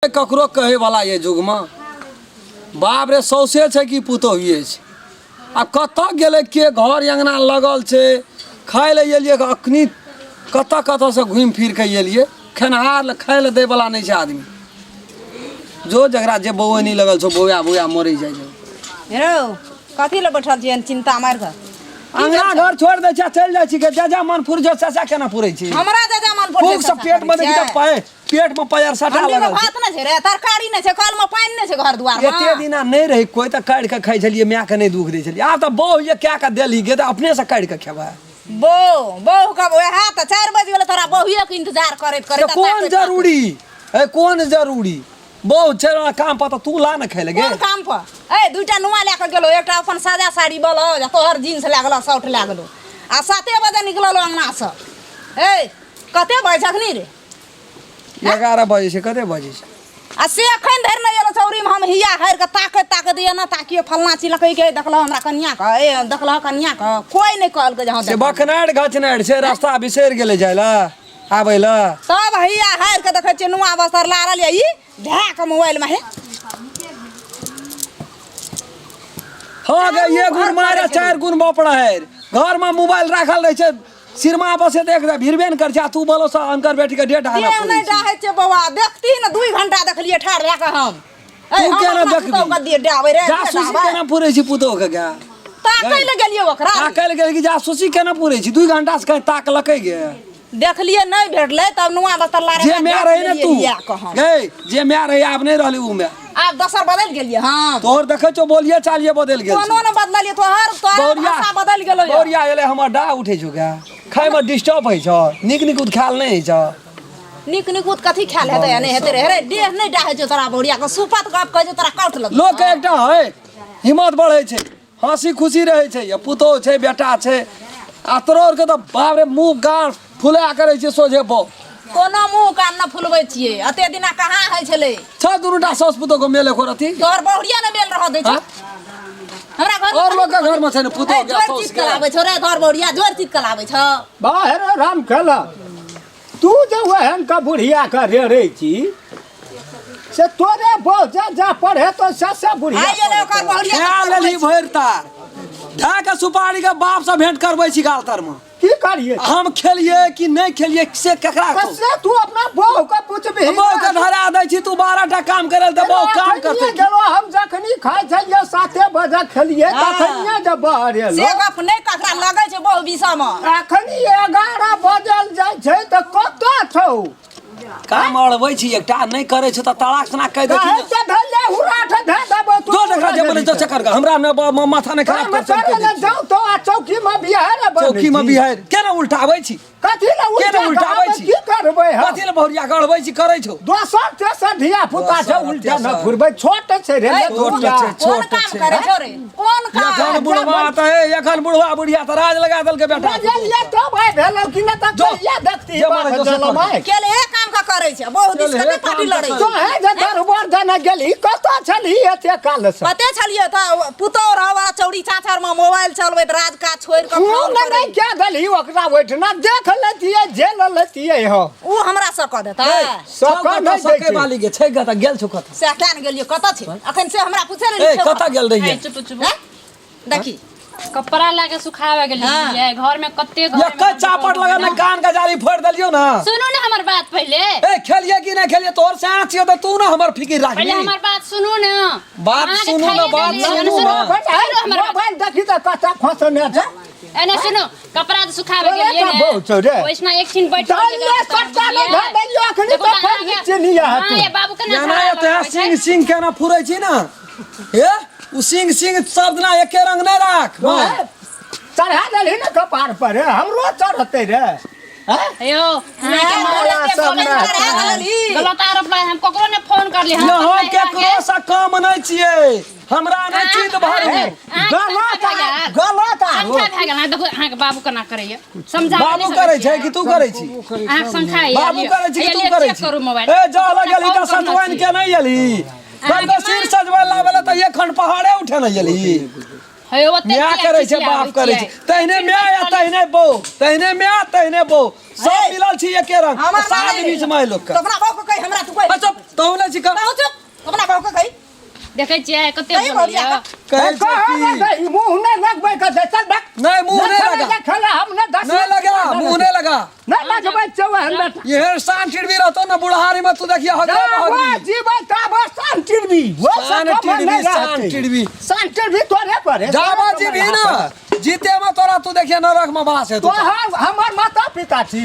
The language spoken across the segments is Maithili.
ककरो कहै वाला ये युगमे बाप रे सौसे छै कि पुतोहिए छै आ कतऽ गेलै के घर अङ्गना लगल छै खाय लए एलियै अखनी कतऽ कतऽसँ घुमि फिर कऽ एलियै खेनहार लए खाय लए दैवला नहि छै आदमी जो जकरा जे बौअनी लगल छौ बौआ बौआ मरै जाइ छै रौ कथी लए बैठल छियै चिंता मारि कऽ अङ्गना घर छोड़ि दै छै आ चलि जाइ छी जा जा मन फुर जो चाचा केना पुरै छी हमरा जा जा मन फुर खूब से पेट मे देखी तऽ पाय पेट में पैर सटा हंडी में लगल भात नहि छै रे तरकारी नहि छै कल में पानि नहि छै घर दुआर में एते दिना नहि रहै कोइ तऽ काटि कऽ खाइ छलियै मायके नहि दुख दै छलियै आब तऽ बहु ये कए कऽ देलही गे तऽ अपनेसँ काटि कऽ खेबै बो बहु कब वएह तऽ 4 बज गेलै तोरा बहुए के इंतजार करैत से करैत कोन जरूरी ए कोन जरूरी बहु छै ओना काम पर तऽ तू ला ने खाइ लगे कोन काम पर ए दूटा नुआ लए कऽ गेलो एकटा अपन सादा साड़ी ब्लाउज आ तोहर जींस लए गेलो शर्ट लए गेलो आ 7 बजे निकललो अंगना से ए कते बजे अखनी रे 11 बजे छै कते बजे छै आ से एखन धरि नहि एलो चौरीमे हम हिया हारि कऽ ताकैत ताकैत एना ताकियो फलना चिल्ला कहि के देखलहुँ हमरा कनिया के ए देखलहुँ कनिया के कोइ नहि कहलकै जे हँ से बखनारि घचनारि छै रास्ता बिसरि गेलै जाय लए आबै लए तब हिया हारि कऽ देखै छियै नुआ बस्तर लारल यऽ ई धए कऽ मोबाइलमे हे हँ गे एक गुण मारे चारि गुण बपड़ा है घरमे मोबाइल राखल रहै छै सिरमा बसे देख दे भिड़बे ने कर छै आ तू बोलो सा अंकर बेटी के डेढ़ आना देह नहि डाहै छै बौआ देखती ने 2 घंटा देखलियै ठाढ़ भए कऽ हम तू केना देखबी? पुतहु के दिए डाबै रे जासूसी केना पुरै छी पुतोह के गे ताकै लए गेलियै ओकरा ताकै लए गेल कि जासूसी केना पुरै छी 2 घंटा से कहीं ताकलकै गे देखलियै नहि भेटलै तब नुआ बस्तर लारे जे माय रहे ने तू गे जे माय रहे आब नहि रहली उ माय आब दोसर बदलि गेलियै हम तोहर देखै छौ बोलिए चालिए बदलि गेल कोनो ने बदललियै तोहर तोहर भाषा बदलि गेलो यऽ। बौरिया एलै हमर डाह उठै छौ गे खायमे डिस्टर्ब होइ छौ नीक नीक खायल नहि होइ छौ नीक निकुत कथी खायल हेतै आ नहि हेतै रे हे रे देह नहि डाहै छौ तोरा बौरिया के सुपत गप कहै छौ तोरा काउट लगतौ लोकके एकटा है हिम्मत बढ़ै छै हँसी खुशी रहै छै या पुतोह छै बेटा छै आ तोरो आरके तऽ बाप रे मुँह गाड़ फुला करै छै सोझे बहु कोनो मुँह कान न फुलबै छियै एते दिना कहाँ होइ छलै छ दुनूटा साउस पुतोह के मेल एको रति तोहर बहुरिया ने मेल रह दै छै हाँ? हमरा घर और लोग के घर में छै ने पुतोह के जोर साउस चित के कलाबै छौ रे तोहर बहुरिया जोर चित कलाबै छौ बाहर राम खेला तू जे ओहन के बुढ़िया के रेड़े छी से तोरे बहु जा जा पढ़े तो से से बुढ़िया आइ गेलै ओकर बहुरिया खा लेलही भरि तार धए के सुपारी के बाप से भेंट करबै छी गाल तर में की करिए हम खेलिए कि नहीं खेलिए से केकरा तो कहू? से तू अपना बहु के पूछबही बहू के धरा दै छी तू 12 टा काम करे तऽ बहू काम करतै गेलो हम जखनी खाइ छलियै 7 बजे खेलियै हाँ। तखनिये जे बाहर से एलो गप नहि ककरा लगै छै बहु विषय मे अखनी 11 बजल जाइ छै तऽ कतऽ छौ काम अड़बै छी एकटा नहि करै छै तऽ तड़ाक सना कहि दै काहे छी से धैले हुराठ धे देबो तू जो देखा जे बनै छै कर हमरा ने माथा नहि खराब काम कर सब करे कहि ले दै छी। जाउ तो आ चौकी में बिहार बनै चौकी में छी। बिहार केना उल्टाबै छी कथी ले केना उल्टा उल्टाबै कहबै छी? की करबै हम कथी ले बहुरिया के अड़बै छी करै छौ दोसर तेसर धिया पुता छै दोसर, उल्टा न तेसर। फुरबै छोट छै रे ए, छोट बुढ़िया। छै, कोन छोट काम छै। करै छौ रे कोन काम एखन बुढ़वा तऽ हे एखन बुढ़वा बुढ़िया तऽ राज लगा देलकै बेटा बजलियै तब आइ भेलौ कि नहि तऽ जो, कहिया देखती जे मरै जो से कर। माय केले हे काम का करै छै बहुत केले दिस हे कते पार्टी काम का लड़ै तो छै है जे दरबार देने गेली कतऽ छलही एते काल से पते छलियै तऽ पुतोह रहब आ चौरी चाचर में मोबाइल चलबैत राज काज छोड़ि कऽ फोन फोन नहि करै क्या देलही ओकरा ओहिठिना देख लेतियै झेल लेतियै हम उ हमरा से कऽ देतै सका नहि दै सकै छै वाली के छै कतऽ गेल छौ कतऽ से क्या ने गेलियै कतऽ छै अखन से हमरा पूछे ए ले कतऽ गेल रहियै चुप चुप हैं? देखी कपड़ा लाके सुखावे गेलियै हाँ। बुझलियै? घर में कते घर में एक चापट लगा ने कान के जाली फोड़ देलियौ ना सुनू ने हमर बात पहिले ए खेलिए कि नहीं खेलिए तोहर से छियो तऽ तू ना हमर फिकिर पहिले राखबी हमर बात सुनू ने बात अहाँके सुनू ने, खाइए बात देलियै, सुनू सुनू, ने। सुनू हमर बात। मोबाइल देखी तऽ कतऽ फंसने छै एने सुनू कपड़ा जे सुखावे तोरे गेलियै तऽ ने बहुत छौ रे। ओहिना एक छिन बैठ डालले सट्टा नहि धऽ देलियौ अखनी तऽ फेर चिन्हिया तू बाबू केना एना झगड़ा एते लगाबै छै? सिंह सिंह केना फुरै छी ना हे उ सिंह सिंह शब्द ना एके रंग नहीं राख तोहे चढ़ा देलही ने कपार पर रे हमरो चढ़तै रे हैं? हेयो अहाँके माला माँ सब बोलै ने। छलै, देलही। गलत आरोप लगाए हम ककरो ने फोन करली हम यहाँ अपन केकरो से कम नहीं छियै हमरा नहीं चित भरू ए, गलत गलत आरो संख्या भए गेल अहाँ देखो अहाँके बाबू केना करैया समझा बाबू करै छै कि तू करै छी अहाँके संख्या है बाबू करै छी कि तू करै छी करू मोबाइल ए जा लग गेली तऽ सतवाइन के नहीं एली कल तऽ सिर सजबै लाबै लए तऽ एक खंड पहाड़े उठे नहीं एली हे ओते माय किया करै छै बाप खिसियाबै करै छै छियै? तहिने माय आ तहिने बहू, तहिने माय तहिने बहू, सब हे। मिलल छी एके रंग। हमर सात माय बीच माय लोक तो के। अपना बहू के कही, हमरा तू कही। अच्छा तहु नहि छी तहु चुप, अपना बहू के कही। देखै छियै कते सही बोलैया। बोलिया। कहै छै की मुंह नहीं लगबै के छै, चल भाग। नहीं, मुंह नहीं लगा। खेला हम नहीं दस नहीं लगा, मुंह नहीं लगा। नहीं लगबै छौ एहन बेटा। ये शान चिड़बी रहतो ना बुढ़ारी में, तू देखिया हगरे जाबो हगरी। जीबै ताबो शान चिड़बी। वो शान सब कमर चिड़बी, नहीं शान रहतै। चिड़बी। शान चिड़बी तोरे पर है। जाबा जीबी ना जीते में तोरा तू देखिया नरक में वास हेतौ। तोहर हमर माता पिता छी।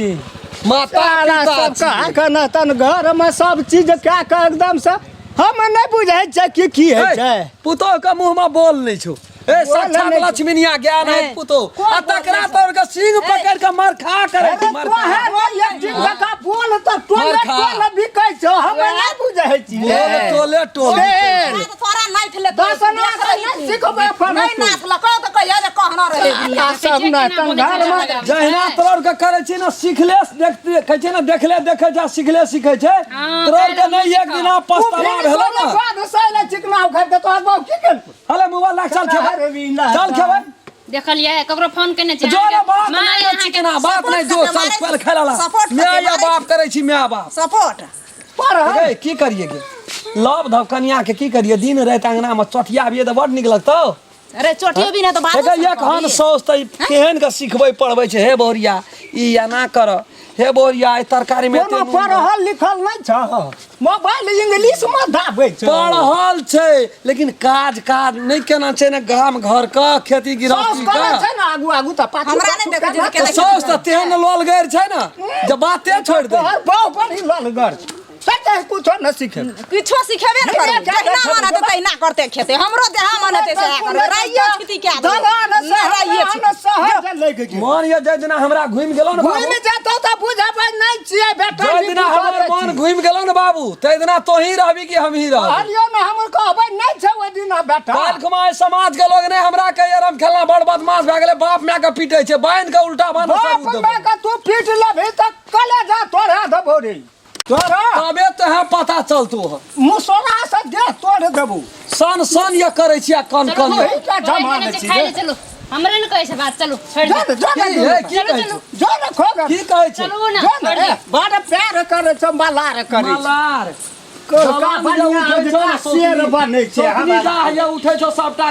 माता साला पिता सब छी। कहा के न तन घर में सब चीज क्या के एकदम से हम नहीं बुझै छै कि की होइ छै। पुतोह के मुंह में बोल नहीं छौ। ए बोल साक्षात नहि छौ। लक्ष्मीनिया ज्ञान है ए, पुतोह। कोन आ बोल तकरा नहि छौ? तोर के सिंह पकड़ के मार खा करे अरे छै, मार खा। तोहर ओहि एक दिन जकाँ बोल तऽ टोले मार खा। टोले बिकै छौ, हम नहि बुझै छी। बोल टोले टोले। से हमरा तऽ तोरा नाथ लेतौ। दस अना तऽ नहि सिखबै अपन नहि नाथ लकौ तऽ कहिया जे कहना रहे। साला सब ने तन घर में जहिना तोर के करे छी ना सिखले देखते कहै छै ना, देखले देखै छै आ सिखले सिखै छै। हाँ, तोर के काल्हि नहीं एक हम दिना पछतावा भेलो ना। बाद से अयलै चिकना उखाड़ि के तोहर बाप की केलकौ? हले मोबाइल लाग चल खेबै, अरे वीना। चल खेबै। देखलियै ककरो फोन केने छै जो ना बात माय नहीं अहाँके चिकना बात नहीं, जो सपोर्ट चल करके चल खेला ला। सपोर्ट करके माय या मारै बाप करै छी, माय बाप सपोर्ट पढ़। गे की करिए गे लव धव कनिया के की करिए, दिन राति अंगना में चोटिया आबिए तऽ बड़ नीक लगतौ। अरे चोटियो भी नहीं तो बात हे गे एक हन सौस तऽ केहन के सिखबै पढ़बै छै। हे बहुरिया ई एना कर, हे बहुरिया ई तरकारी में एते कोनो नून दे। पढ़ल लिखल नहि छ, मोबाइल इंग्लिश मे दाबै छ। पढ़ल छै लेकिन काज काज नहि केना छै ने, गाम घर के खेती साउस गृहस्थी करै के। छै ने आगू आगू तऽ पाछू हमरा नहि पाछू देखै छै केना केना तऽ साउस तऽ तेहन लोलगैर छै ने जे बाते छोड़ि दे। तोहर बहु बड़ी ललगर छै। सच्चे कुछो न सीखे। किछो सिखेबे न करू, जहिना मन हेतै तहिना करते खेते। हमरो जहाँ मन हेतै सएह करबै। राइयो खेती कए देबै। दलान नहि राइये छिटी। मन ये जाहि दिना हमरा घुमि गेलो ने बाबू, घुमि जेतौ तऽ बुझबै नहि छियै बेटा। जाहि दिना हमर मन घुमि गेलो ने बाबू, ताहि दिना तोही रहबी कि हमही रहबी। कहलियौ ने हमर कहबै नहि छै ओहि दिना बेटा। काल्हि खुमा एहि समाज के लोग नहि हमरा कहैया राम खेलना बड़ बदमाश भए गेलै, बाप माय के पीटै छै, बान्हि के उल्टा बान्ह बाप माय के तू पीट लेबही तऽ कलेजा तोड़ा देबौ रे तोरा। तबे तो है पता चलतो है। मुसोरा से देह तोड़ देबौ। सन सन ये करै छी आ कन कन ये। ओही का जमाना छी खाइ ले चलू, हमरे ने कहै छै बात, चलू छोड़ि जो दे। ने, जो ने, की हे, की चलू, कहै चलू। छै? जो ने खोग। की कहै छै? चलू ने, जो ने, छोड़ि दे। ए, बड़ प्यार करै छै, मलार करै छै। मलार का जवान जे बढ़िआँ उठै छौ ने, शेर बनै छै सौतनी हमरा। दाह जे उठै छौ सबटा।